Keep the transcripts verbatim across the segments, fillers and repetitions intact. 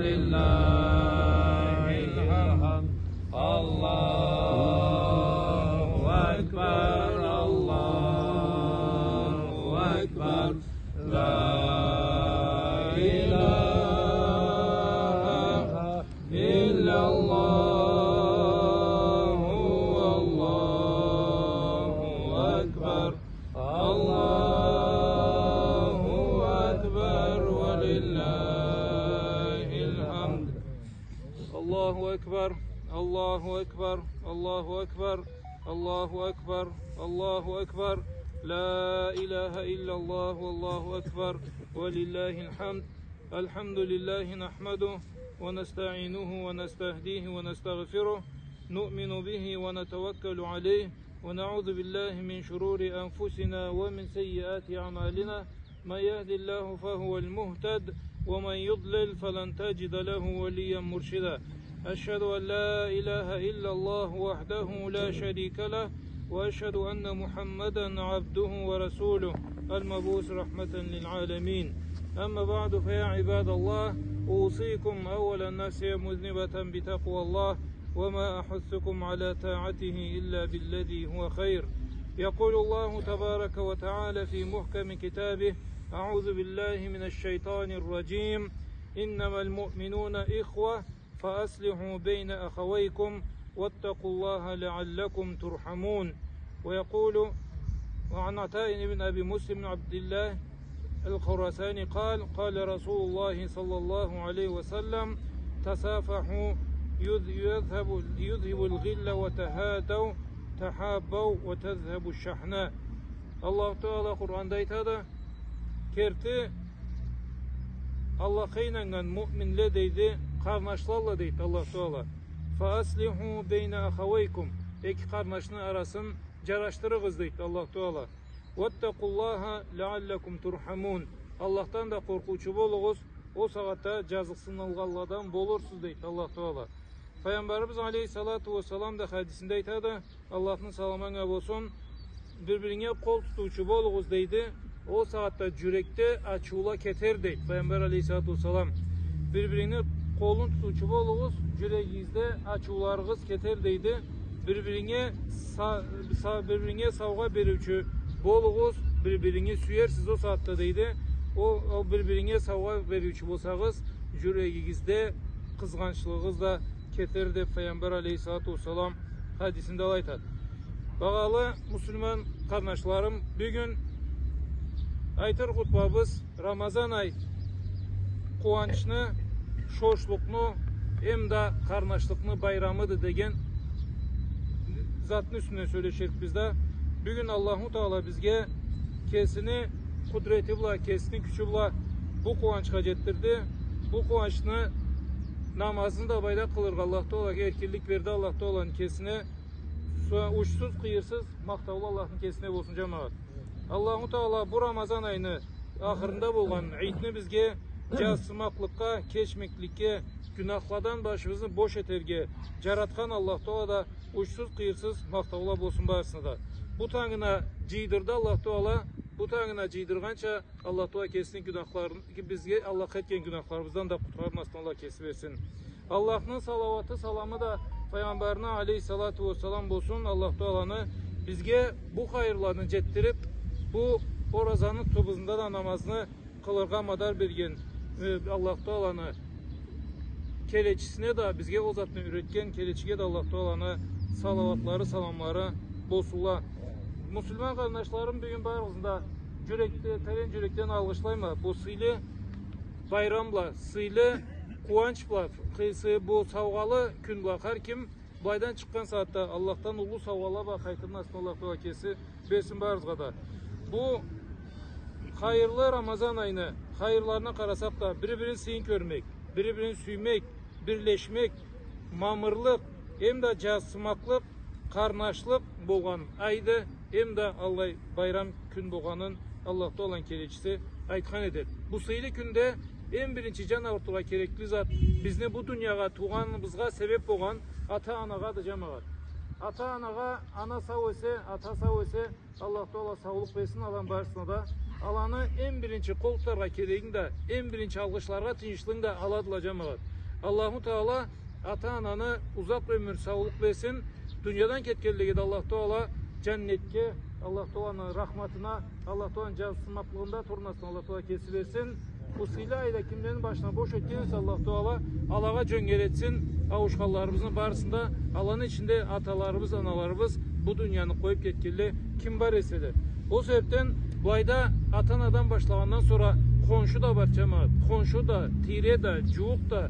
لله الحمد. الله أكبر، الله أكبر. لا إله إلا الله، الله أكبر. الله أكبر ولله الحمد. الله أكبر، الله أكبر، الله أكبر، الله أكبر، الله أكبر. لا إله إلا الله والله أكبر ولله الحمد. الحمد لله نحمده ونستعينه ونستهديه ونستغفره، نؤمن به ونتوكل عليه، ونعوذ بالله من شرور أنفسنا ومن سيئات أعمالنا. من يهد الله فهو المهتد، ومن يضلل فلن تجد له وليا مرشدا. أشهد أن لا إله إلا الله وحده لا شريك له، وأشهد أن محمدا عبده ورسوله المبعوث رحمة للعالمين. أما بعد، فيا عباد الله، أوصيكم أولا نفسي مذنبة بتقوى الله، وما أحثكم على طاعته إلا بالذي هو خير. يقول الله تبارك وتعالى في محكم كتابه: أعوذ بالله من الشيطان الرجيم. إنما المؤمنون إخوة فأصلحوا بين أخويكم واتقوا الله لعلكم ترحمون. ويقول، وعن عطاء بن أبي مسلم بن عبد الله الخراساني قال: قال رسول الله صلى الله عليه وسلم: تصافحوا يذ-، يذهب، يذهب الغل وتهادوا تحابوا وتذهب الشحناء. Аллаху Таала Къуранда айтады: «Керти Аллахха ийнаннган муъминле, — дейди, — къарнашлалла», — дейди Аллаху Таала. «Фа аслиху бейна ахавайкум». Эки къарнашны арасын джарашдырыгъыз, дейди Аллаху Таала. «Ваттакъуллаха лааллакум турхамун». Аллахдан да къоркъуучу болугъуз, ол сагъатда джазыкъсынылгъанладан болурсуз, дейди Аллаху Таала. Файгъамбарыбыз алейхиссалату уассалам да хадисинде айтады, Аллахны саламы анга болсун: «Бир-биринге къол тутуучу болугъуз», — дейди. Ол сагъатда джюрекде ачыула кетер, дейди Файгъамбар алейхиссалату уассалам. «Бир-биринге къолун тутуучу болугъуз, джюрегигизде ачыуларыгъыз кетер», — дейди. «Бир-биринге са-, са-, бир-биринге саугъа бериучю болугъуз, бир-биринги сюерсиз ол сагъатда», — дейди. Ол, ол бир-биринге саугъа бериучю болсагъыз, джюрегигизде къызгъанчлыгъыгъыз да кетер, деп Файгъамбар алейхиссалату уассалам хадисинде алай айтады. Багъалы муслиман къарнашларым, бюгюн айтыр хутбабыз Рамазан ай къууанчны, шошлукъну, эмда къарнашлыкъны байрамыды деген затны юсюнден сёлеширикбиз да. Бюгюн Аллаху Таала бизге кесини къудрети бла, кесини кючю бла бу къууанчха джетдирди. Бу къууанчны намазны да былайда къылыргъа Аллаху Таала эркинлик берди Аллаху Тааланы кесине. Со-, учсуз, къыйырсыз махтаула Аллахны кесине болсун, джамагъат. Аллаху Таала бу Рамазан айны ахырында болгъан итни бизге джазыкъсынмакълыкъгъа, кечмекликге, гюнахладан башыбызны бош этерге джаратхан Аллаху Таала да учсуз, къыйырсыз махтаула болсун барысына да. Бу тангына джыйдырды Аллаху Таала, бу тангына джыйдыргъанча Аллаху Таала кесини гюнахларын, бизге Аллахха этген гюнахларыбыздан да къутхармасын Аллах кеси берсин. Аллахны салауаты, саламы да Файгъамбарына алейхиссалату уассалам болсун, Аллаху Тааланы бизге бу хайырланы джетдирип, бу оразаны тутуубузда да намазны къылыргъа мадар берген, э, Аллаху Тааланы келечисине да, бизге ол затны юретген келечиге да Аллаху Тааланы салауатлары, саламлары болсунла. Муслиман къарнашларым, бюгюн барыгъызны да джюрекде, терен джюрекден алгъышлайма. Бу сыйлы байрам бла, сыйлы къууанч бла, къыйсы-, бу саугъалы кюн бла хар ким былайдан чыкъгъан сагъатда Аллахдан уллу саугъала бла къайтыр насыбын Аллаху Таала кеси берсин барыгъызгъа да. Бу хайырлы Рамазан айны хайырларына къарасакъ да, бир-бирин сыйын кёрмек, бир-бирин сюймек, бирлешмек, мамырлыкъ, эмда джазыкъсынмакълыкъ, къарнашлыкъ болгъан айды, эмда аллай байрам кюн болгъанын Аллаху Тааланы келечиси айтхан эди. Бу сыйлы кюнде эм биринчи джан аурутургъа керекли зат, бизни бу дуниягъа туугъаныбызгъа себеп болгъан ата-анагъады, джамагъат. Ата-анагъа, ана сау эсе, ата сау эсе, Аллаху Таала саулукъ берсин аланы барысына да. Аланы эм биринчи къол тутаргъа керегин да, эм биринчи алгъышларгъа тыйыншлыгъын да аладыла, джамагъат. Аллаху Таала ата-ананы узакъ ёмюр, саулукъ берсин. Дуниядан кетгенлеге да Аллаху Таала джаннетге, Аллаху Тааланы рахматына, Аллаху Тааланы джазыкъсынмакълыгъында турмасын Аллаху Таала кеси берсин. Бу сыйлы айда кимлени башына бош ётген эсе, Аллаху Таала алагъа джёнгер этсин. Ауушханларыбызны барысын да, аланы ичинде аталарыбыз, аналарыбыз, бу дунияны къоюб кетгенле ким бар эсе да. Ол себебден былайда ата-анадан башлагъандан сора хоншу да бар, джамагъат. Хоншу да, тийре да, джууукъ да,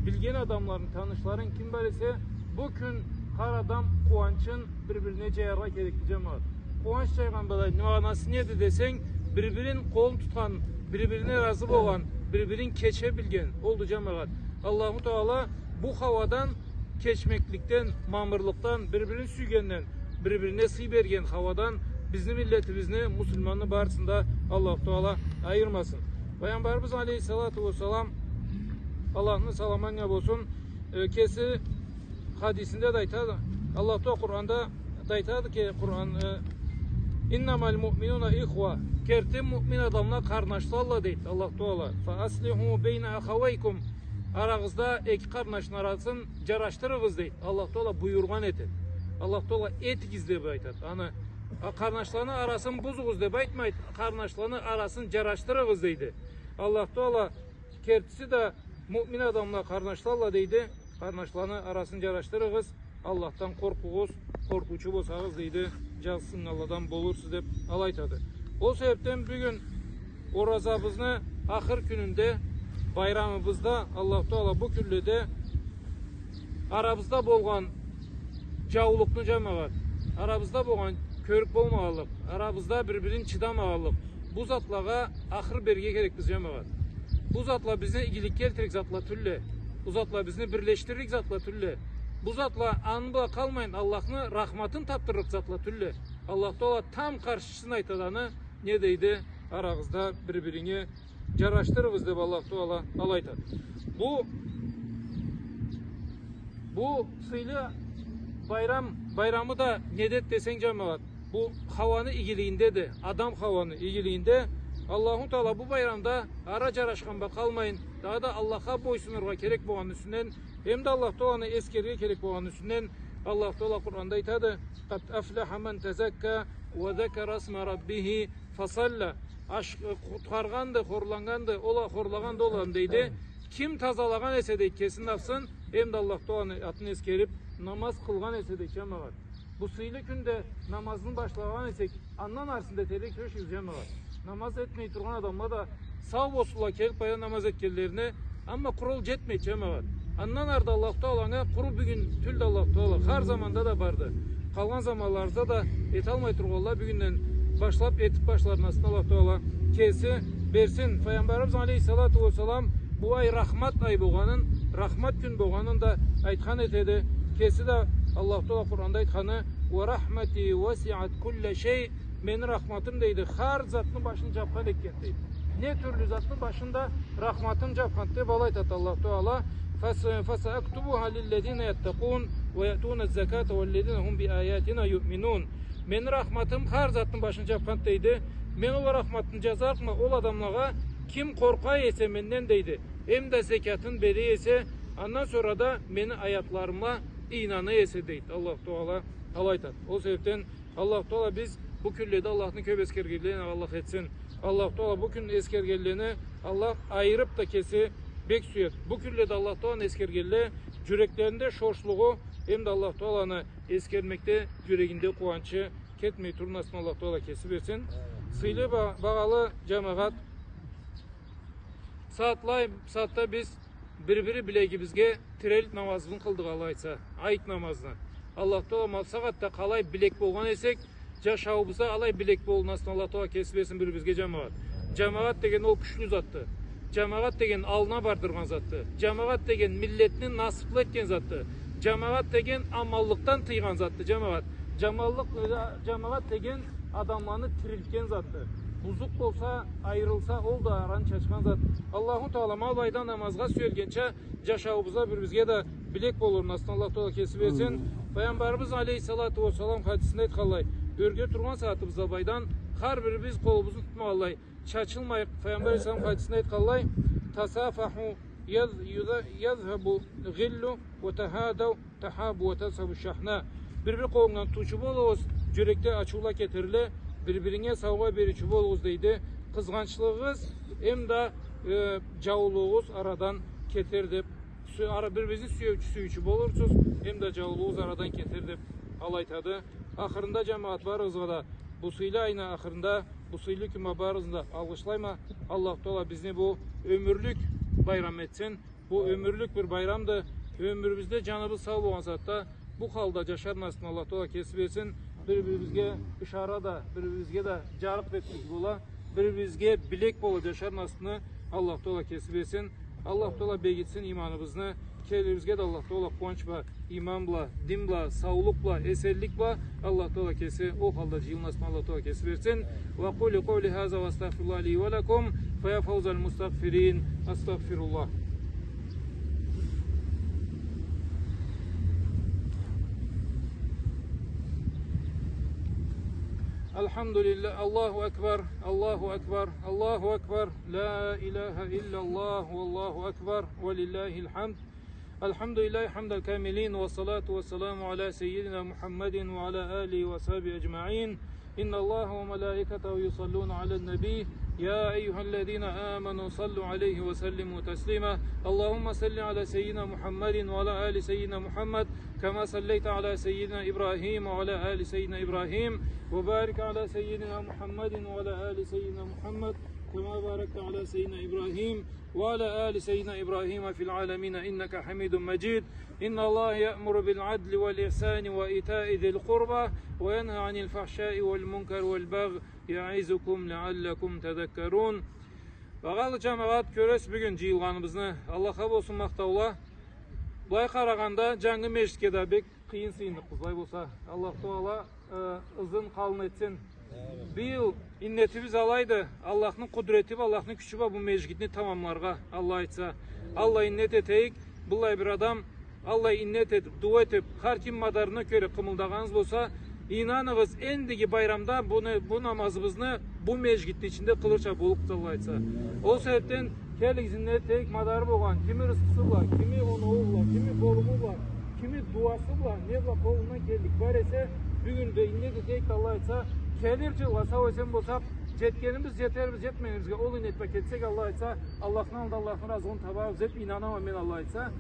билген адамларынг, танышларынг ким бар эсе, бу кюн хар адам къууанчын бир-бирине джаяргъа керекди, джамагъат. Къууанч джайгъан былай, магъанасы неди десенг, бир-бирин къолун тутхан, бир-бирине разы болгъан, бир-бирин кече билген олду, джамагъат. Аллаху Таала бу хауадан, кечмекликден, мамырлыкъдан, бир-бирин сюйгенден, бир-бирине сый берген хауадан бизни миллетибизни, муслиманны барысын да Аллаху Таала айырмасын. Пайгъамбарыбыз алейхиссалату уассалам, Аллахны саламы анга болсун, э, кеси хадисинде да айтады, Аллаху Таала Къуранда да айтады ки, Къуран, э, «Иннамаль муъминуна ихва», керти муъмин адамла къарнашладыла, дейди Аллаху Таала. «Фа аслиху бейна ахавайкум», арагъызда эки къарнашны арасын джарашдырыгъыз, дейди. Аллаху Таала буюргъан этеди. Аллаху Таала этигиз деб айтады. Аны, а, къарнашланы арасын бузугъуз деб айтмайды. Къарнашланы арасын джарашдырыгъыз, дейди. Аллаху Таала кертиси да муъмин адамла къарнашладыла, дейди. Къарнашланы арасын джарашдырыгъыз. Аллахдан къоркъугъуз, къоркъуучу болсагъыз, дейди, джазыкъсыннганладан болурсуз, деб алай айтады. Ол себебден бюгюн оразабызны ахыр кюнюнде, байрамыбызда Аллаху Таала бу кюнледе арабызда болгъан джаулукъну, джамагъат, арабызда болгъан кёрюб болмагъанлыкъ, арабызда бир-бирин чыдамагъанлыкъ, бу затлагъа ахыр берирге керекбиз, джамагъат. Бу затла бизни игиликге келтиририк затла тюлле. Бу затла бизни бирлешдиририк затла тюлле. Бу затла аны бла къалмайын, Аллахны рахматын табдырырыкъ затла тюлле. Аллаху Таала там къаршысын айтады аны, не дейди, арагъызда бир-биринге джарашдырыгъыз деб Аллаху Таала алай айтады. Бу, бу сыйлы байрам, байрамы да недеди десенг, джамагъат, бу хауаны игилигиндеди, адам хауаны игилигинде. Аллаху Таала бу байрамда ара джарашхан бла къалмайын, дагъыда Аллахха бойсунургъа керек болгъанны юсюнден, эмда Аллаху Тааланы эсгерирге керек болгъанны юсюнден, Аллаху Таала Къуранда айтады: «Къад афлаха ман тазакка ва закара исма раббихи фасалла». Аш-, къутхаргъанды, хорланнганды, ол а, хорлагъанды ол адам, дейди. Ким тазалагъан эсе, дейди, кесини нафсын, эмда Аллаху Тааланы атын эсгериб, намаз къылгъан эсе, дейди, джамагъат. Бу сыйлы кюнде намазны башлагъан эсек, андан арысын да этерге кюрешигиз, джамагъат. Намаз этмей тургъан адамла да сау болсунла келиб, баягъы намаз этгенлерине, амма къуру ол джетмейди, джамагъат. Андан ары да Аллаху Таала анга къуру бюгюн тюлдю Аллаху Таала, хар заманда да барды. Къалгъан заманларыбызда да эталмай тургъанла бюгюнден башлаб этиб башларына Аллаху Таала кеси берсин. Пайгъамбарыбыз алейхиссалату уассалам бу ай рахмат ай болгъанын, рахмат кюн болгъанын да айтхан этеди. Кеси да Аллаху Таала Къуранда айтханы: «Ва рахмати васиат кулла шей». Мени рахматым, дейди, хар затны башын джабхан этген, дейди. Не тюрлю затны башын да рахматым джабхан, деб алай айтады Аллаху Таала. «Фас-, фасаактубуха лиллязина яттакъун ва яътуна ззаката валлязина хум би аятина юъминун». Мени рахматым хар затны башын джабхан, дейди. Мен ол рахматны джазарыкъма ол адамлагъа, ким къоркъа эсе менден, дейди, эмда зекятын бере эсе, андан сора да мени аятларыма ийнана эсе, дейди Аллаху Таала, алай айтады. Ол себебден Аллаху Таала биз бу кюнледе Аллахны кёб эсгергенледен Аллах этсин. Аллаху Таала бу кюн эсгергенлени Аллах айырыб да кеси бек сюеди. Бу кюнледе Аллаху Тааланы эсгергенле джюреклеринде шошлугъу, эмда Аллаху Тааланы эсгермекде джюрегинде къууанчы кетмей турмасын, Аллаху Таала кеси берсин. Сыйлы ба-, багъалы джамагъат, сагъатлай, сагъатда биз бир-бири билегибизге тирелиб намазыбызны къылдыкъ, алай айтса, айт намазны. Аллаху Таала ма бусагъатда къалай билек болгъан эсек, джашауубузда алай билек болмасын, Аллаху Таала кеси берсин бир-бирибизге, джамагъат. Джамагъат деген ол кючлю затды. Джамагъат деген аллына бардыргъан затды. Джамагъат деген миллетни насыблы этген затды. Джамагъат деген аманлыкъдан тыйгъан затды, джамагъат. Джаманлыкъ, э, джамагъат деген адамланы тирилтген затды. Бузукъ болса, айырылса, ол да араны чачхан зат. Аллаху Таала ма былайда намазгъа сюелгенча, джашауубузда бир-бирибизге да билек болурун Аллаху Таала кеси берсин. Амин. Пайгъамбарыбыз алейхиссалату уассалам хадисинде айтханлай, ёрге тургъан сагъатыбызда былайдан хар бирибиз къолубузну тутмагъанлай, чачылмайыкъ. Пайгъамбар алейхиссалам хадисинде айтханлай: «Тасафаху يذ-، يذ-، يذهب الغل وتهادوا تحابوا وتذهب الشحناء. Бир-бир къолунгдан тутуучу болугъуз, джюрекде ачыула кетериле, бир-биринге саугъа бериучю болугъуз, дейди. Къызгъанчлыгъыгъыз эмда, э, джаулугъугъуз арадан кетер деп, сю-, ара-, бир-биригизни сюеучю, сюйюучю болурсуз, эмда джаулугъугъуз арадан кетер деп, алай айтады. Ахырында, джамагъат, барыгъызгъа да бу сыйлы айны ахырында, бу сыйлы кюн бла барыгъызны да алгъышлайма. Аллаху Тагъала бизни бу ёмюрлюк байрам этсин. Бу ёмюрлюк бир байрамды. Ёмюрюбюзде джаныбыз сау болгъан сагъатда бу халда джашар насыбны Аллаху Тагъала кеси берсин. Бир-бирибизге ышара да, бир-бирибизге да джарыкъ бетибиз бола, бир-бирибизге билек бола джашар насыбны Аллаху Тагъала кеси берсин. Аллаху Тагъала бегитсин иманыбызны. Келирибизге да Аллаху Тагъала къууанч бла, иман бла, дин бла, саулукъ бла, эсенлик бла Аллаху Тагъала кеси ол халда джыйылмазмы Аллаху Тагъала кеси берсин. وأقول قولي هذا وأستغفر الله لي ولكم، فيا فوز المستغفرين. أستغفر الله. الحمد لله. الله أكبر، الله أكبر، الله أكبر. لا إله إلا الله والله أكبر ولله الحمد. الحمد لله حمد الكاملين، والصلاة والسلام على سيدنا محمد وعلى آله وصحبه أجمعين. إن الله وملائكته يصلون على النبي، يا أيها الذين آمنوا صلوا عليه وسلموا تسليما. اللهم صل على سيدنا محمد وعلى آل سيدنا محمد، كما صليت على سيدنا إبراهيم وعلى آل سيدنا إبراهيم، وبارك على سيدنا محمد وعلى آل سيدنا محمد، كما باركت على سيدنا إبراهيم وعلى آل سيدنا إبراهيم في العالمين إنك حميد مجيد. إن الله يأمر بالعدل والإحسان وإيتاء ذي القربى وينهى عن الفحشاء والمنكر والبغي يعظكم لعلكم تذكرون. Багъалы джамагъат, кёресиз бюгюн джыйылгъаныбызны. Аллахха болсун махтаула. Былай къарагъанда, джангы межгитге да бек къыйын сыйындыкъбыз. Былай болса, Аллаху Тагъала, э, ызын къалын этсин. Быйыл иннетибиз алайды, Аллахны къудрети бла, Аллахны кючю бла бу межгитни тамамларгъа, Аллах айтса. Аллай иннет этейик, быллай бир адам аллай иннет этиб, дуа этиб, хар ким мадарына кёре къымылдагъаныбыз болса, ийнаныгъыз, эндиги байрамда буну, бу намазыбызны бу межгитни ичинде къылырча боллукъбуз, Аллах айтса. Ол себебден келигиз, иннет этейик, мадары болгъан, кими рысхысы бла, кими оноуу бла, кими болуму бла, кими дуасы бла, не бла къолундан келлик бар эсе, бюгюн да иннет этейик да, Аллах айтса, келир джылгъа сау-эсен болсакъ, джетгенибиз, джетербиз, джетмегенибизге ол иннет бла кетсек, Аллах айтса, Аллахны аллында Аллахны разылыгъын табарбыз деб ийнанама мен, Аллах айтса.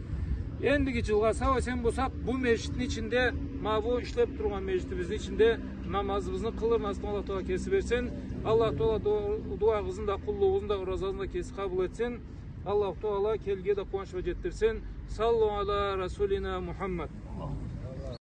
Эндиги джылгъа сау-эсен болсакъ, бу межгитни ичинде, ма бу ишлеб тургъан межгитибизни ичинде намазыбызны къылыр насыбны Аллах Тагъала кеси берсин. Аллах Тагъала ду-, дуагъызны да, къуллугъузну да, оразазны да кеси къабыл этсин. Аллаху Тагъала келирге да къууанч бла джетдирсин. صلوا على رسولنا محمد.